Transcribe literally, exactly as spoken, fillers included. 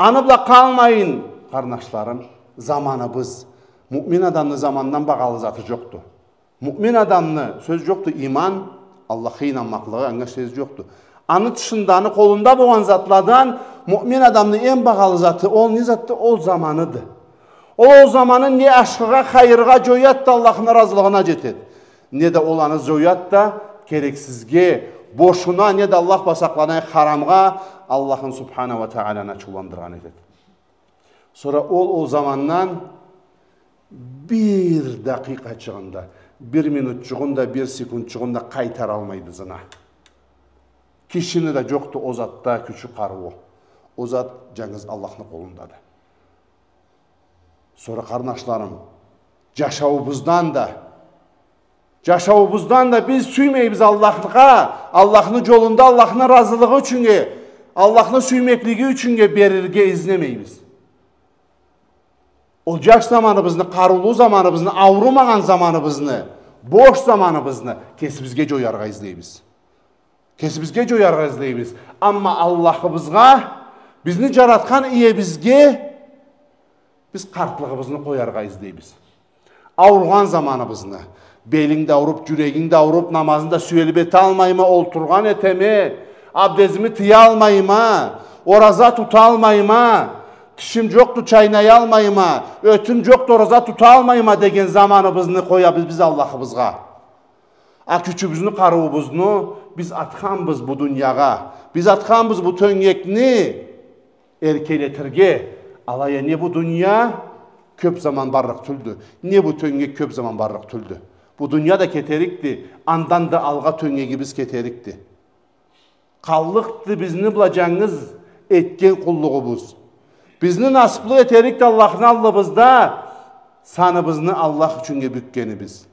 Аны бла къалмайын, къарнашларым, заманыбыз. Муъмин адамны замандан багъалы заты джокъду. Муъмин адамны, сёз джокъду, иман, Аллахха ийнанмакълыгъы, анга сёз джокъду. Аны тышында, аны къолунда болгъан затладан муъмин адамны эм багъалы заты, ол не затды? Ол заманыды. Ол, ол заманын не ашхыгъа, хайыргъа джояды да, Аллахны разылыгъына джетеди, не да ол аны джояды да, керексизге, бошуна, не да Аллах бла сакъланайыкъ, харамгъа Аллахын субхана уа тааланы ачыуландыргъан этеди. Сора ол, ол замандан бир дакъикъачыгъын да, бир минутчугъун да, бир секундчугъун да къайтаралмайды ызына. Кишини да джокъду ол затда кючю, къарыуу. Ол зат джангыз Аллахны къолундады. Сора, къарнашларым, джашауубуздан да, джашауубуздан да биз сюймейбиз Аллахха, Аллахны джолунда, Аллахны разылыгъы ючюннге, Аллахны сюймеклиги ючюннге берирге излемейбиз. Ол джаш заманыбызны, къарыулу заманыбызны, аурумагъан заманыбызны, бош заманыбызны кесибизге джояргъа излейбиз. Кесибизге джояргъа излейбиз. Амма Аллахыбызгъа, бизни джаратхан Иебизге биз къартлыгъыбызны къояргъа излейбиз. Ауругъан заманыбызны, белинг да ауруп, джюрегинг да ауруп, намазны да сюелип эталмайма, олтургъан этеме, абдезими тыялмайма, ораза туталмайма, тишим джокъду, чайнаялмайма, ётюм джокъду, ораза туталмайма деген заманыбызны къоябыз биз Аллахыбызгъа. А кючюбюзню, къарыуубузну биз атханбыз бу дуниягъа. Биз атханбыз бу тёнгекни эркелетирге. Алай а не бу дуния кёп заман барлыкъ тюлдю, не бу тёнгек кёп заман барлыкъ тюлдю. Бу дуния да кетерикди, андан да алгъа тёнгегибиз кетерикди. Къаллыкъды бизни бла джангыз этген къуллугъубуз. Бизни насыплы этерикди Аллахны аллыбызда саныбызны Аллах ючюннге бюкгенибиз.